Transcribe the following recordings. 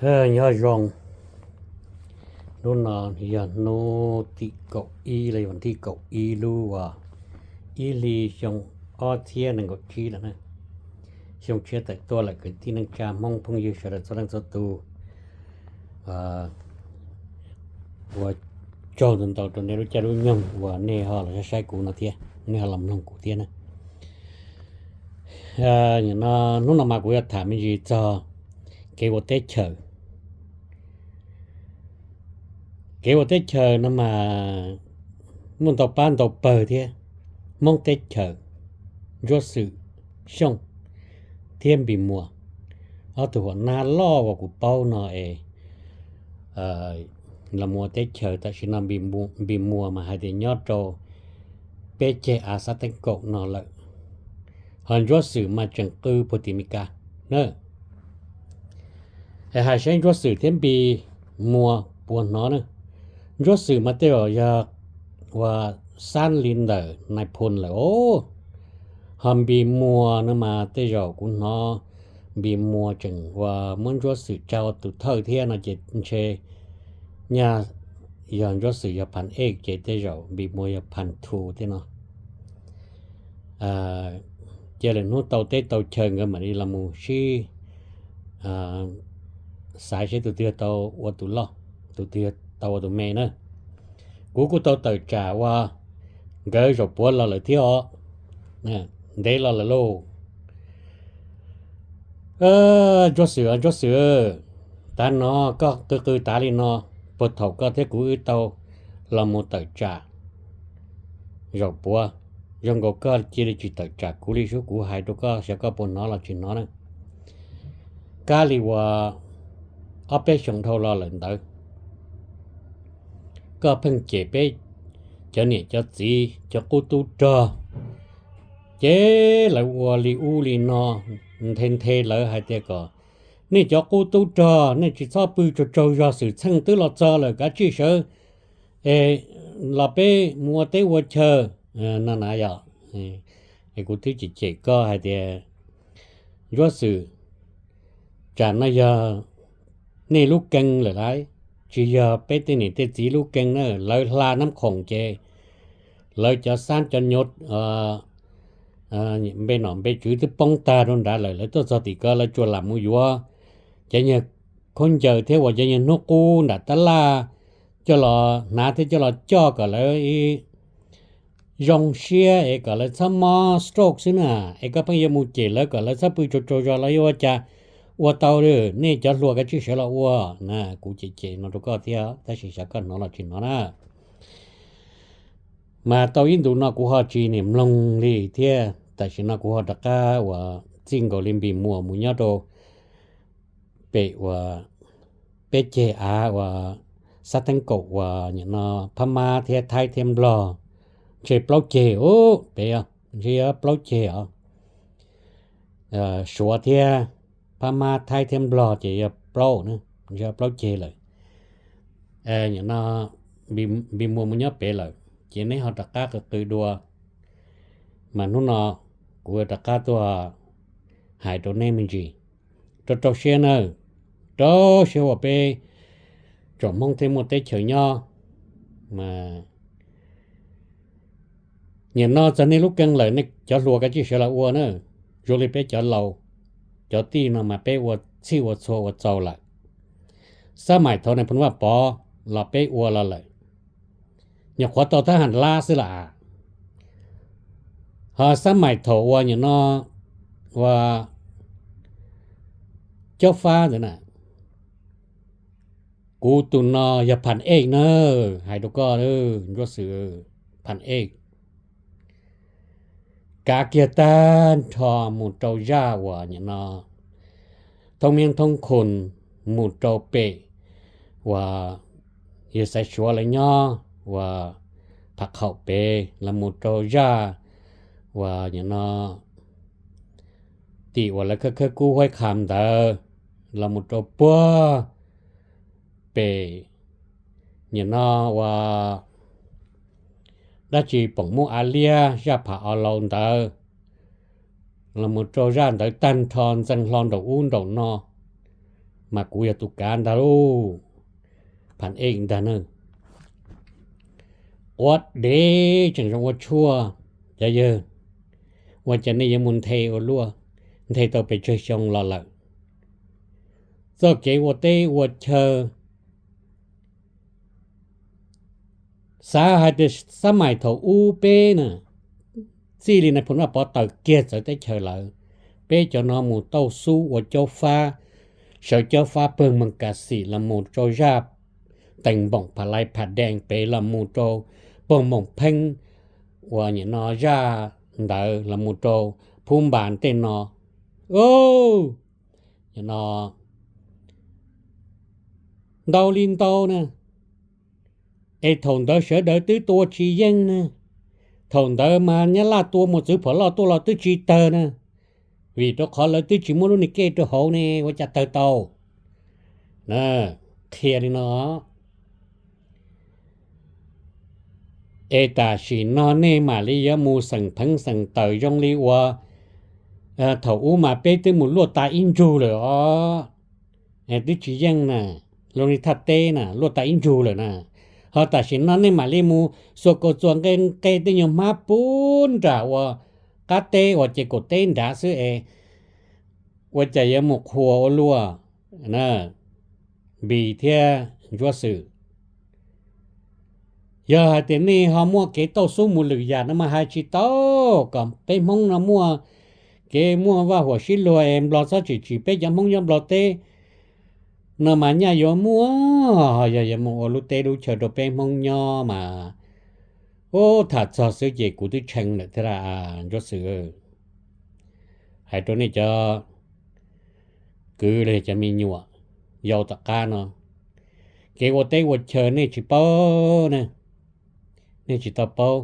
Nyob zoo, hnub no yog hnub tim kaum ib los yog vas thib kaum ib lub uas ib hli xyoo ob txhiab nees nkaum tsib lawm na. Xyoo tshiab tawm tuaj lawm kwv tij neej tsa Hmoob phooj ywg sawv daws txhua leej txhua tus. Ua tsaug ntau ntau rau nej lub caij lub nyoog uas nej ho los saib saib kuv no thiab nej ho los mloog kuv thiab na. Hnub no mas kuv yuav tham me ntsis txog kev ua teb chaws. Kev ua teb chaws no mas muaj ntau pab ntau pawg thiab. Hmoob teb chaws, Ntsuab Xwm Xyooj thiab Npis Muas, ob tug huam nab loj uas kuv paub no es los mus ua teb chaws. Tam sim no Npis Muas mas hais tias nyob rau peb ceg av Xab Teeb Kaum no lawm, ho Ntsuab Xwm mas tseem qw puag tim Mes Kas na. Es hais saib Ntsuab Xwm thiab Npis Muas puas hnov na. Ntsuab Xwm mas tej zaum yog uas xab li ntawm Nais Phoo lawm os. Ho Npis Muas no mas tej zaum kuv hnov Npis Muas tseem uas muab Ntsuab Xwm tsa ua tus thawj thiab no ces ntshe nyaj yog Ntsuab Xwm yog Phas Ej ces tej zaum Npis Muas yog Phas Thu thiab no. Cia lwm hnub tau teb tau chaw nkawd mam li los mus sib xaiv seb tus twg tau ua tus loj, tus twg tau ua tus me na. Kuv kuj tau tawm tsam ua nkawd zaum puav los lawm thiab os. Ntev los lawm lauj. Ntsuab Xwm, Ntsuab Xwm, tav no koj qw qw tav li no, puag thaum koj thiab kuv wb tau los mus tawm tsam zaum puav, zoo nkaus koj cia li tsis tawm tsam kuv li sub, kuv hais rau koj xyov koj puas hnov los tsis hnov na. Kab li uas ob peb xyoos dhau los lawm ntawd, koj pheej cem peb cov niam cov txiv cov qub tub rog, ces lawv ua li ub li no, nthe nthe lawv hais tias kom nej cov qub tub rog nej tsis txhob pw tsaug tsaug zog, xwm txheej twb los txog lawm kav tsij sawv es los peb mus ua teb ua chaw no na yom. Es kuv twb cem cem koj hais tias Ntsuab Xwm, tsam no yog nej lub kee lawm lauj, tsis yog peb tej niam tej txiv lub kee na. Lawv hla Nab Khoom ces lawv cov xab cov nyuv npe nom npe tswv twb poob tag rau nrad lawm, lawv tuaj txog tim ko lawv tsuas lam mus yuav cov nyuag khaub ncaws thiab uas cov nyuag hnub qub nram tab laj coj los hnav thiab coj los coj kom lawv zoo siab es kom lawv txhob mob stroke xwb na. Es koj pheej yuav mus cem lawv kom lawv txhob pw tsaug tsaug zog los yuav ua cas ua tau li. Nej cov hluas kav tsij sawv los ua na. Kuv cem cem no rau koj thiab tab sis xyov koj hnov los tsis hnov na. Mas tau ib ntus no kuv ho tsis niam mloog li thiab, tam sim no kuv ho rov qab uas txij nkaus li Npis Muas mus nyob rau pem uas peb ceg av uas Xab Teeb Kaum uas nim no Phab Mab thiab Thaib thiab Nplog, ntshe plaub ceg os, pem ntshe yog plaub ceg os. Suav thiab Phab Mab, Thaib thiab Nplog ces yog plaub na, ntshe yog plaub ceg lawm. Nim no Npis Muas mus nyob pem lawm ces neb ho rov qab qw qw dua, mas hnub no kuv rov qab tuaj hais rau neb me ntsis, rau rau siab nawb, rau siab uas peb tsoom Hmoob thiaj muaj teb chaws nyob. Mas nim no txog nej lub kee lawm, nej cov hluas kav tsij sawv los ua na. Zoo li peb cov laus cov tij no mas peb ua txhij ua txhua ua txaus lawm. Xab maim thaum Nais Phoo Vaj Pov los peb ua los lawm, nyuam qhuav tau thab ham lab xwb lawm. Ho xab maim thaum uas nim no ua Cob Fab ntawd na, kuv tus no yog Phas Ej na, hais rau koj Ntsuab Xwm, Phas Ej. Kav kiag tag nrho mus rau zaj uas nim no Thoob Miab Thoob Khoos mus rau pem uas yawg Xaiv Suav lawv nyob uas Pham Khaum pem los mus rau zaj uas nim no tim uas lawv khawb khawb kub Huaib Kham ntawd los mus rau puag pem nim no uas dab tsi Poom Muj Av Liab zaj Pham Os Laus ntawd los mus rau zaj ntawd tag nrho ntxees hlo nraum ub nraum no. mas kuv yog tus kav ntag lauj. Pham ej ntag na. Quav dev tseem zoo ua tshuaj, cov yawg, ua cas nej yuav mus nthe ua luaj, nthe tau pes tsawg xyoo los lawm. Txoj kev ua teb ua chaw, xav hais tias xab mais thaum ub peb na, txij li Nais Phoo Vaj Pov tawm kiag txawv teb chaws lawm, peb cov no mus tauj xub ua caub fab, sawv caub fab pawg Moos Kas Xim los mus rau zaj Tees Npoom Phas Lais Phas Dees pem los mus rau pawg Moos Pheeb uas nim no zaj ntawd los mus rau Phub Npas tej no. Nim no ntau li ntau na. Es thaum ntawd sawv daws twb tua tsis yeej na. Thaum ntawd mas Nyab Laj tua mus txwv phom loj tuaj los twb tsis tawg na, vim rau qhov lawv twb tsis muaj lub niag kej rau hauv ne, ua cas tawg tau? Qhia li no. Es tam sim no nej mam li yuav mus xeem pheev xeem tawm zoo li uas thaum ub mas peb twb mus luaj tas ib ntsug lawm os. Twb tsis yeej na, zoo li thaj teb na, luaj tas ib ntsug lawm na. Ho tam sim no nej mam li mus xuas kaus txuas nqe nqe tej nyuag hmab puag nram uas qab teb uas ces kaum teb nrad xwb es ua cas yuav mus qhuas ua luaj na, Npis thiab Ntsuab Xwm. Yog hais tias nej ho muaj kev tauj xub mus lwm yam no mas hais tsis tau, kom peb Hmoob no muaj kev muaj vaj huam sib luag es Nplog txhob tsim tsim peb cov Hmoob nyob Nplog teb no mas nyaj yuav muaj, ho yog yuav mus ua lub teb lub chaw rau peb Hmoob nyob mas, ub, tham txog xwb ces kuv twb tshee lawm thiab lauj Ntsuab Xwm. Hais rau nej cov kwv los yog cov me nyuam yau tom qab no, kev ua teb ua chaw nej tsis paub na, nej tsis tau paub.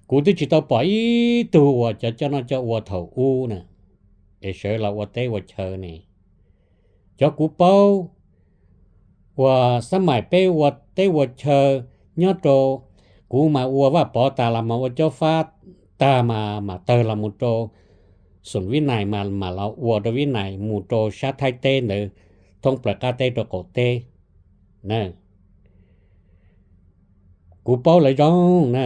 Kuv twb tsis tau pom ib tug uas cov coj noj coj ua thaum ub na, es sawv los ua teb ua chaw ne. Cov kuv paub uas xab mais peb ua teb ua chaw nyob rau, kuv mas ua Vaj Pov tas los mas ua Caub Fab tag mas mam tawg los mus rau Xoom Vib Nais mas mam los ua rau Vib Nais mus rau sab Thaib teb ntawd, thoob plaws qab teb rau qaum teb. Kuv paub lawv zoo na,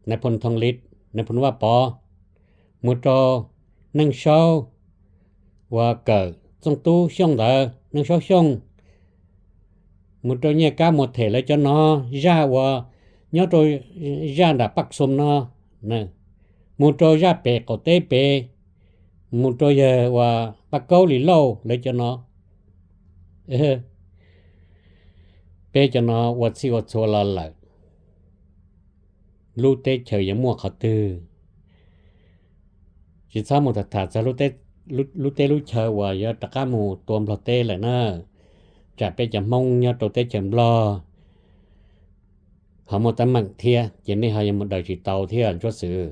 Nais Phoo Thoo Lis, Nais Phoo Vaj Pov, mus rau Neej Saub uas kawm Txooj Tub Xyooj ntawd, Neej Saub Xyooj, mus rau Nyiaj Kab Muas Them lawv cov no, zaj uas nyob rau zaj nram Paj Xoom no, mus rau zaj pem qaum teb pem, mus rau yawg uas Paj Kaub Lis Lauj lawv cov no. Peb cov no ua txhij ua txhua los lawm, lub teb chaws yuav muaj qhov twg? Tsis txhob mus tham tham txog lub teb lub chaw uas yuav rov qab mus tua Nplog teb lawm na. Tsam peb cov Hmoob nyob rau teb chaws Nplog ho muaj teeb meem thiab ces nej ho yuav mus daws tsis tau thiab Ntsuab Xwm.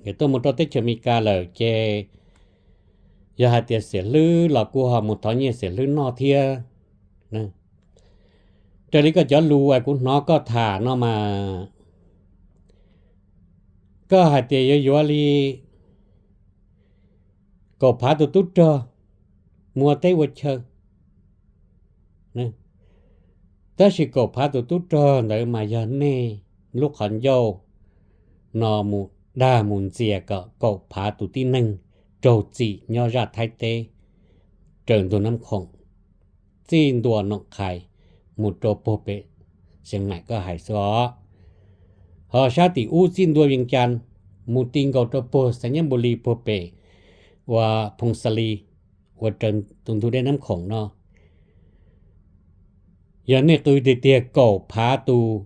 Yog tuaj mus rau teb chaws Amelikas lawm ces yog hais tias xiam hlwb los kuj ho mus thov nyiaj xiam hlwb noj thiab. Raws li koj cov lus uas kuv hnov koj tham no mas, koj hais tias yuav yuav li kaum phav tus tub rog mus ua teb ua chaw. Tab sis kaum phav tus tub rog ntawd mas yog nej lub qhov ncauj no mus dag mus ntxias kom kaum phav tus tib neeg raug txim nyob zaj Thaib teb, raws ntug Nab Khoom, txij ntua Noom Qhais mus rau puag pem Xeev Maim koj hais xwb os. Ho sab tim ub txij ntua Vias Cas mus ti nkaus rau puag Xais Nyab Npus Lis puag pem uas Phoo Xa Lis uas raws tus ntug dej Nab Khoom no. Yog nej qw tiag tiag kaum phav tus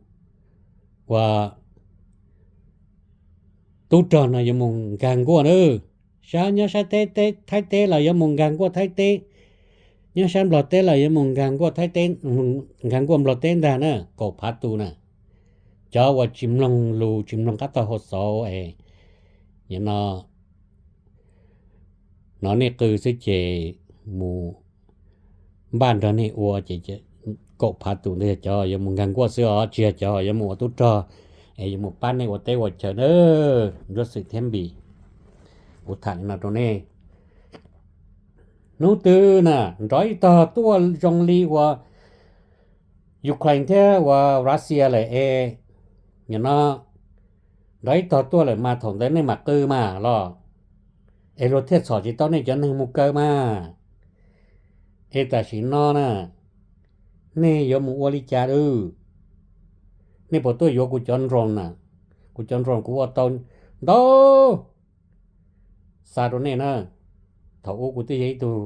uas tub rog no yuav mus nkag nkuaj na. Sab nyob sab Thaib teb los yuav mus nkag nkuaj Thaib teb, nyob sab Nplog teb los yuav mus nkag nkuaj Thaib teb, nkag nkuaj Nplog teb ntag na, kaum phav tus na. Cov uas tsis mloog lus tsis mloog qab tog hau xauv es nim no hnov nej qw xwb ces mus npaj nrog nej ua ces kaum phav tus ntawd yog cov yuav mus nkag nkuaj xwb os, tsis yog cov yuav mus ua tub rog es yuav mus pab nej ua teb ua chaw na. Ntsuab Xwm thiab Npis, kuv tham li no rau nej. Hnub twg na nrov ib tog tuaj zoo li uas Ukraine thiab uas Russia lawm es, no nrov ib tog tuaj lawm mas thaum ntawd nej mam qw mas los, es luag thiaj txhom tsis tau nej cov neeg mus kaw mas. Es tam sim no na, nej yuav mus ua li cas lawm? Nej puas tuaj yuav kuv cov drone na? Kuv cov drone kuv ua tau ntau, xa rau nej na. Thaum ub kuv twb yog ib tug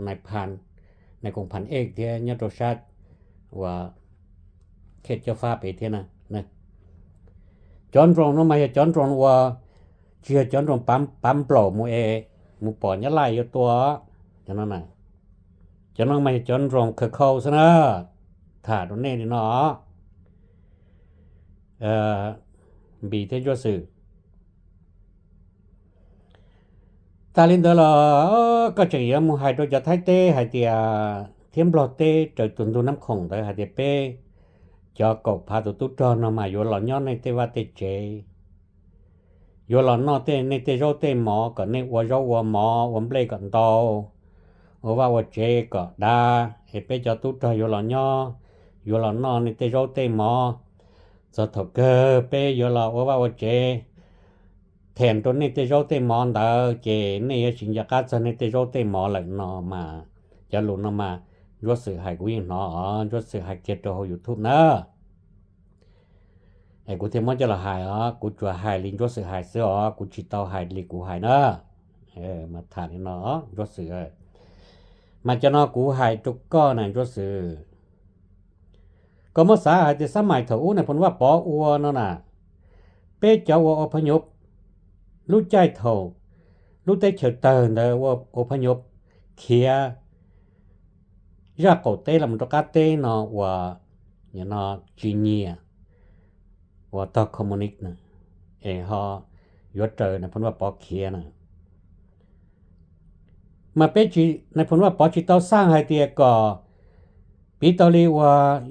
nais phas, nais koom phas ej thiab nyob rau sab uas Khej Cob Fab pem thiab na. Cov drone no mas yog cov drone uas tsis yog cov drone pav nplaum mus es mus pom Nyab Laj yuav tua. Cov no mas yog cov drone khaws khau xwb na. Tham rau nej li no, Npis thiab Ntsuab Xwm. Tas li ntawd los koj tseem yuav mus hais rau cov Thaib teb hais tias, thiab Nplog teb raws tus ntug Nab Khoom ntawd hais tias peb cov kaum phav tus tub rog no mas yuav los nyob nej tej vaj tej tsev, yuav los noj tej nej tej zaub tej mov kom nej ua zaub ua mov ua nplej kom ntau, ua vaj ua tsev kom dav es peb cov tub rog yuav los nyob, yuav los noj nej tej zaub tej mov. Txog thaum kawg peb yuav los ua vaj ua tsev them rau nej tej zaub tej mov ntawd ces nej yuav tsis nco qab txog nej tej zaub tej mov lawm no mas. Cov lus no mas Ntsuab Xwm hais kuv yeej hnov os, Ntsuab Xwm hais kiag rau hauv YouTube na. Es kuv thiaj muab coj los hais os, kuv tsuas hais li Ntsuab Xwm hais xwb os, kuv tsis tau hais li kuv hais na. Mas tham li no Ntsuab Xwm, mas cov no kuv hais rau koj na Ntsuab Xwm. Koj muab xav hais tias xab mais thaum ub Nais Phoo Vaj Pov ua no na, peb cov ua ua phaj nyuv, lub caij thaum lub teb chaws tawg ntawd ua ua phaj nyuv khiav zaj qaum teb los rau qab teb no uas tsis nyiam uas tog communist na, es ho yuav raws Nais Phoo Vaj Pov khiav na. Mas peb, Nais Phoo Vaj Pov tsis tau xaj hais tias kom, piv tau li uas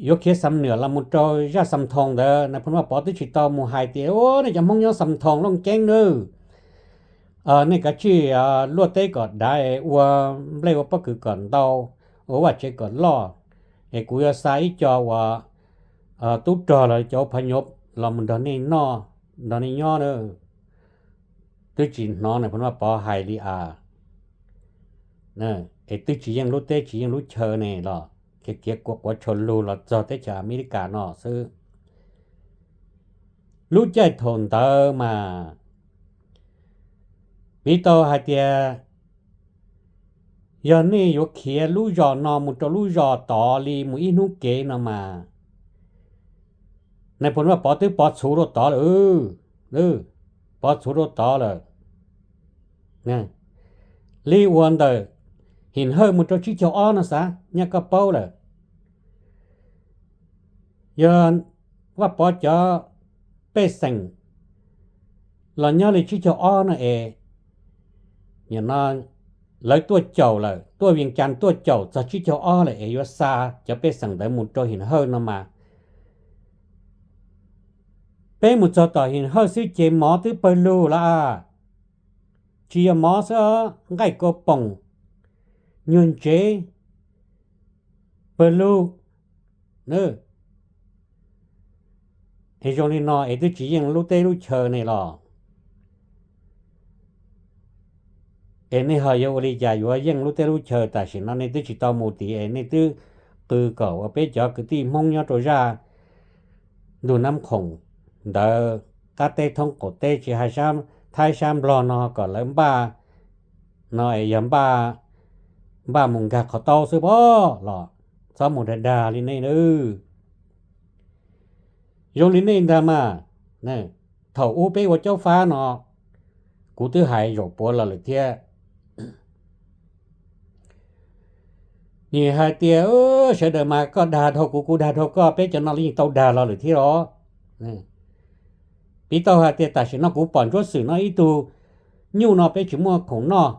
yuav khiav Xam Nuam los mus rau zaj Xam Thoo ntawd, Nais Phoo Vaj Pov twb tsis tau mus hais tias, nej cov Hmoob nyob Xam Thoo Looj Ceeb nawb, nej kav tsij luaj teb kom dav, ua nplej ua pob kws kom ntau, ua vaj tsev kom loj, es kuv yuav xa ib co uas tub rog los cov ua phaj nyuv los mus nrog nej noj, nrog nej nyob na. Twb tsis hnov Nais Phoo Vaj Pov hais li as. Es twb tsis yeej lub teb tsis yeej lub chaw ne los khiav khiav quav quav tshaus lug los txog teb chaws Amelikas no xwb. Lub caij thaum ntawd mas piv tau hais tias yog nej yuav khiav lub zos no mus rau lub zos tod li mus ib hnub kev no mas, Nais Phoo Vaj Pov twb pov txhuv rau tod lawm, pov txhuv rau tod lawm. Li uas ntawm Him Hawj mus rau tsib caug ob no xav nyaj koj paub lawm. Yog Vaj Pov cov pej xeem los nyob li tsib caug ob no es, lawv tuaj caum lawm, tuaj Vias Cas tuaj caum txog tsib caug ob lawm es yuav xa cov pej xeem ntawd mus rau Him Hawj no mas, peb mus txog tom Him Hawj xwb ces mov twb pawg lug lawm. Tsis yog mov xwb, nqaij kua poom, nyuag ntsev, pawg lug. Es zoo li no es twb tsis yeej lub teb lub chaw ne los, es nej ho yuav ua li cas yuav yeej lub teb lub chaw? Tam sim no nej twb tsis tau mus tid es nej twb qw kom uas peb cov kwv tij Hmoob nyob rau zaj ntug Nab Khoom ntawd, qab teb thoob qaum teb tsis hais sab Thaib sab Nplog no kom lawv npaj no es yog npaj mus nkag qhov taub xwb pob los txhob mus dag dag li nej na. Zoo li nej ntag mas, thaum ub peb ua caub fab no, kuv twb hais zaum puav los lawm thiab. Nws hais tias sawv daws mas koj dag dhau kuv, kuv dag dhau koj, peb cov no yeej tau dag los lawm thiab os. Piv tau hais tias tam sim no kuv pom Ntsuab Xwm no ib tug nyuj no peb tsis muaj khoom noj.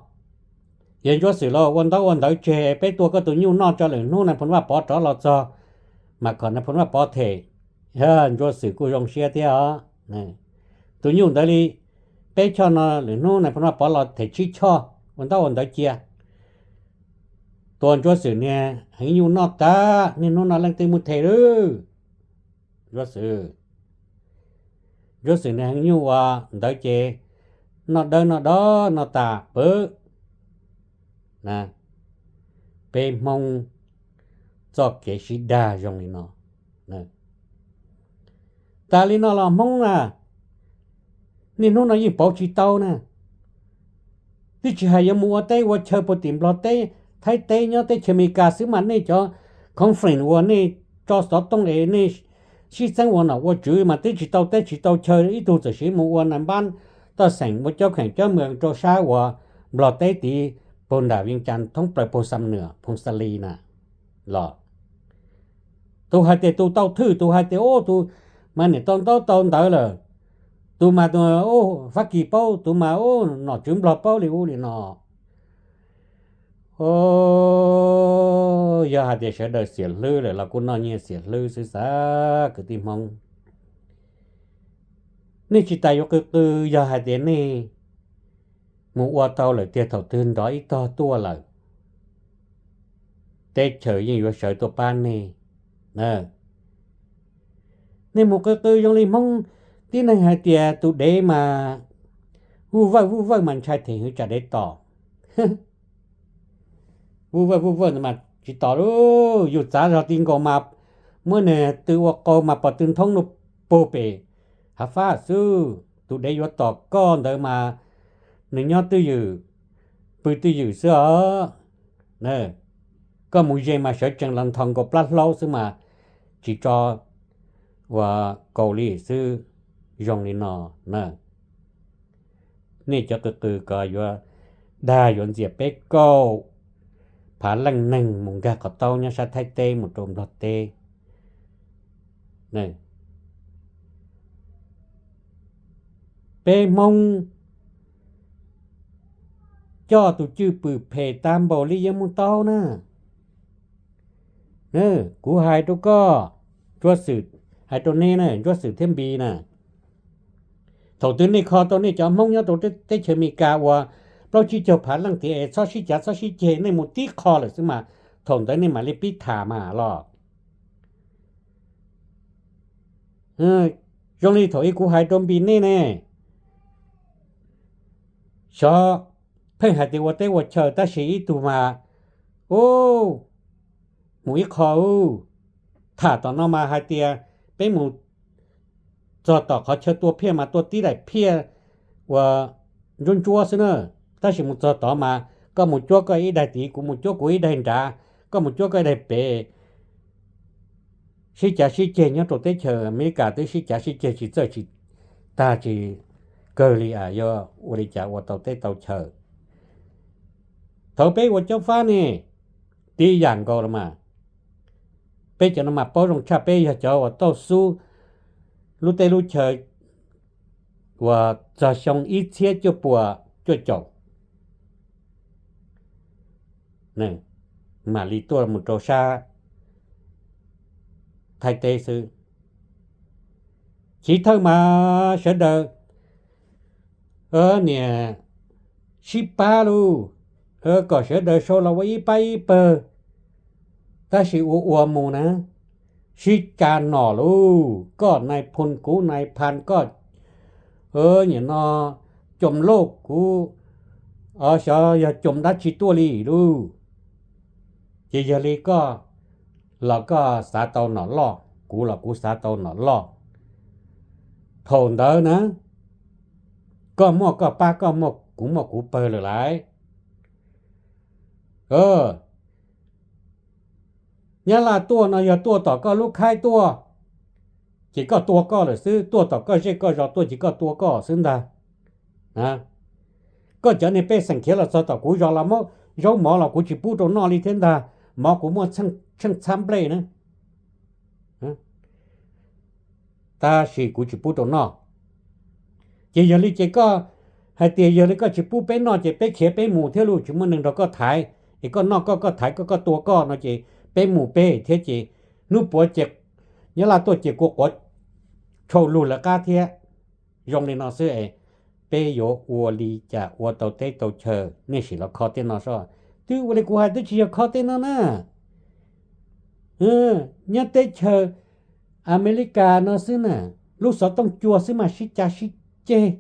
Yog Ntsuab Xwm los ua ntaub ua ntawv tseg, peb tua koj tus nyuj noj tso, lwm hnub Nais Phoo Vaj Pov rov los txog mas kom Nais Phoo Vaj Pov them. Ntsuab Xwm kuj zoo siab thiab os. Tus nyuj ntawd li peb choj no, lwm hnub Nais Phoo Vaj Pov los them tsib choj, ua ntaub ua ntawv cia. Tua Ntsuab Xwm niag heev nyuj noj tas, niaj hnub no leej twg mus them lawm? Ntsuab Xwm, Ntsuab Xwm niag heev nyuj ua ntawd ces noj dawb noj do noj tas pw. Peb Hmoob txoj kev sib dag zoo li no. Tas li no los Hmoob na, niaj hnub no yeej pauv tsis tau na. Twb tsis hais yuav mus ua teb ua chaw puag tim Nplog teb, Thaib teb, nyob teb chaws Amelikas xwb mas nej cov conference uas nej tso xov tooj es nej sib txeeb ua nom ua tswv mas twb tsis tau teb tsis tau chaw, ib tug txawm siv mus ua nais npab toj xeem ua cob kheem cob mws rau sab uas Nplog teb tid, puag nram Vias Cas thoob plaws puag Xam Nuam Phoos Xa Lis na los. Tus hais tias tus tau thwj, tus hais tias ub tus mas niam tau ntaub tau ntawv lawm, tus mas tus ub Fab Kis paub, tus mas ub nom tswv Nplog paub li ub li no. Yog hais tias sawv daws xiam hlwb lawm los kuj noj nyiaj xiam hlwb xwb xav kwv tij Hmoob. Nej tsis tas yuav qw qw, yog hais tias nej mus ua tau lawm tiag thaum twg nrov ib tog tuaj lawm, teb chaws yeej yuav sawv tuaj pab nej. Nej mus qw qw zoo li Hmoob tib neeg hais tias tus dev mas vuj vawj vuj vawj mas ntshai them hwv tsam dev tom. Vuj vawj vuj vawj mas tsis tom lauj, yus txav zog ti nkaus mas muab nws tw ua qau mas pom tw nthoob luj puag pem hav fab xwb. Tus dev yuav tom koj ntawd mas nws nyob twj ywm, pw twj ywm xwb os. Koj mus ze mas sawv tsees los nthos nkaus plab hlaub xwb mas tsis tso ua kaus li xwb. Zoo li no na, nej cov qw qw kom yuav dag yuav ntxias peb kaum phav leej neeg mus nkag qhov taub nyob sab Thaib teb mus rau Nplog teb. Peb Hmoob coj tus cwj pwm phem tag npaum li yeej mus tau na. Kuv hais rau koj, Ntsuab Xwm, hais rau nej na, Ntsuab Xwm thiab Npis na, thaum twg nej kho tau nej cov Hmoob nyob rau teb chaws Amelikas uas plaub tsib caug phav leej tias es txhob sib cav txhob sib ceg, nej mus tib qho lawm xwb mas thaum ntawd nej mam li pib tham mas los. Zoo li thaum ub kuv hais rau Npis nej ne, xyov pheej hais tias ua teb ua chaw tab sis ib tug mas, u, mus ib qho u, tham tom no mas hais tias peb mus txog tom qhov chaw tua phiaj mas tua tib daim phiaj uas ntsuab ntsuab xwb na, tab sis mus txog tod mas koj mus cuab koj ib daig tid, kuv mus cuab kuv ib daig nrad, koj mus cuab koj ib daig pem. Sib cav sib ceg nyob rau teb chaws Amelikas twb sib cav sib ceg tsis txawj tsis tag tsis kawg li, yog ua li cas ua tau teb tau chaw. Thaum peb ua cob fab ne, tib yam nkaus los mas, peb cov no mas paub zoo tshaj, peb yog cov uas tau xub lub teb lub chaw uas txog xyoo ib txhiab cuaj puas cuaj caum mam li tuaj mus rau sab Thaib teb xwb. Chiv thawj mas sawv daws niam sib pab lauj, kom sawv daws sau los ua ib pab ib pawg, tab sis ua ua mus na, sib cav nom lauj, koj nais phoo kuv nais phan, koj nim no coom lauj kuv xyov yog coom dab tsi tuaj li lauj. Ces yog li koj los koj xav tau nom loj, kuv los kuv xav tau nom loj. Thaum ntawd na, koj muaj koj pab, koj muaj kuv, muaj kuv pawg lawm lauj. Nyab Laj tuaj no yog tuaj tom koj lub khaib tuaj, ces koj tua koj lawm xwb, tuaj tom koj zej koj zos tuaj ces koj tua koj xwb ntag. Koj cov niag pej xeem khiav los txog tom kuv zos los muab zaub mov los kuv tsis pub rau noj li thiab ntag, mov kuv muaj tsheej txhab nplej na, tab sis kuv tsis pub rau noj. Ces yog li ces koj hais tias yog li koj tsis pub peb noj ces peb khiav peb mus thiab lauj, tsis muaj neeg nrog koj thaiv, es koj noj koj, koj thaiv koj, koj tua koj no ces peb mus peb thiab ces hnub puav ces Nyab Laj tuaj ces kua quav tshau lug lawv qab thiab. Zoo li no xwb es peb yuav ua li cas ua tau teb tau chaw? Nej sim los kho tej no soj. Ua li kuv hais twb tsis yog khob teb no na. Nyob teb chaws Amelikas no xwb na, lub xov tooj cua xwb mas sib cav sib ceg,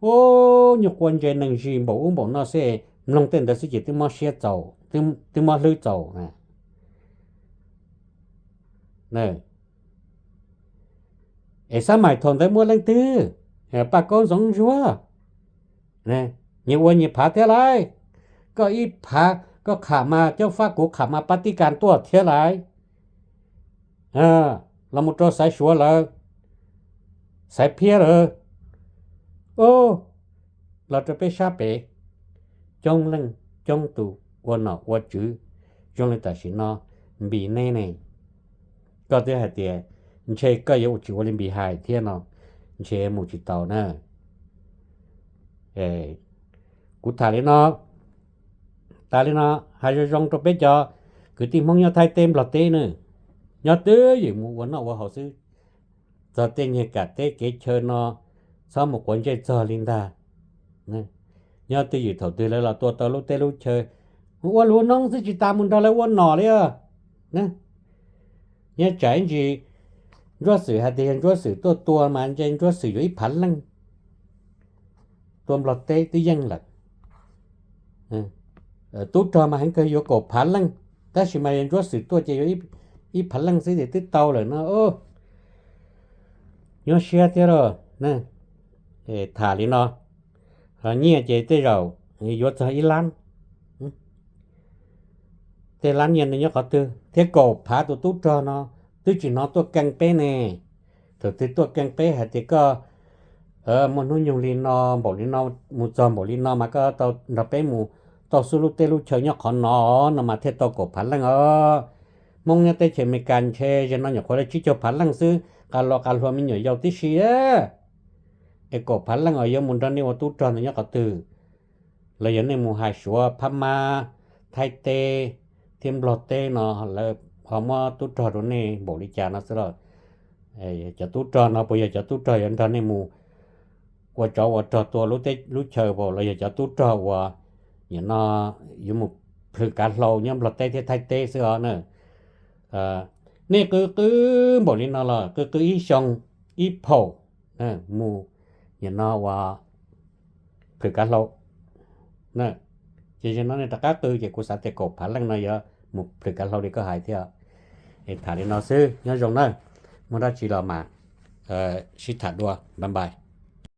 ub, nyuag quav ntses neeg zis npaum ub npaum no xwb, mloog tej ntawd xwb ces twb mob siab txaus, twb mob hlwb txaus na. Es xab maim thaum ntawd muaj leej twg, Paj Kaub Ntxoov Ntsuab, nyias ua nyias phav thiab lauj. Koj ib phav koj qham mas Cob Fab, kuv qham mas Pab Tib Kas tuaj thiab lauj. Los mus rau Xaiv Suav lawm, Xaiv Phiab lawm, los rau peb sab pem, coob leej coob tus ua nom ua tswv zoo li tam sim no, Npis neb ne. Koj twb hais tias ntshe koj yuav tsis ua li Npis hais thiab no, ntshe mus tsis tau na. Kuv tham li no, tas li no, hais zoo zoo rau peb cov kwv tij Hmoob nyob Thaib teb Nplog teb na, nyob twj ywm mus ua noj ua haus xwb. Txog tej nyiag kam teb kev chaw no, txhob mus quav ntsej txog li ntag. Nyob twj ywm, thaum twg lawv los tua tau lub teb lub chaw, mus ua lub noob xwb tsis tas mus nrog lawv ua nom li os. Nyob tsam ib ntsis Ntsuab Xwm hais tias yog Ntsuab Xwm tuaj tua mas ntshe Ntsuab Xwm yuav ib phav leej. Tua Nplog teb twb yeej lawm. Tub rog mas heev kawg yuav kaum phav leej, tab sis mas yog Ntsuab Xwm tuaj ces yuav ib phav leej xwb ces twb tau lawm no. Nyob siab thiab los. Tham li no, nyiaj ces tej zaum yuav txog ib lab. Tej lab nyiaj no nyob qhov twg thiab? Kaum phav tus tub rog no twb tsis hnov tuaj keej peb ne. Thaum twg tuaj keej peb hais tias koj muaj hnub nyoog li no, npaum li no, mus txog npaum li no mas koj tau nrog peb mus tau xub lub teb lub chaw nyob qhov no, no mas thiaj tau kaum phav leej os. Hmoob nyob teb chaws Amelikas ntshe zaum no nyuam qhuav li tsib caug phav leej xwb, qas los qas hluas me nyuam yaus tib si. Es kaum phav leej os yuav mus nrog nej ua tub rog ntawd nyob qhov twg? Los yog nej mus hais Suav, Phab Mab, Thaib teb thiab Nplog teb no, lawv ho muab tub rog rau nej npaum li cas no xwb los? Cov tub rog no puas yog cov tub rog yuav nrog nej mus ua tsov ua rog tua lub teb lub chaw, los yog cov tub rog uas nim no yuav mus plhws kav hlau nyob Nplog teb thiab Thaib teb xwb os na? Nej qw qw npaum li no los qw qw ib xyoo ib phaum mus, nim no uas plhws kav hlau. Ces zaum no nej rov qab qw ces kuv xav tias kaum phav leej no yuav mus plhws kav hlau li koj hais thiab. Es tham li no xwb, nyob zoo na, muaj dab tsi los mas sib tham dua, bye bye.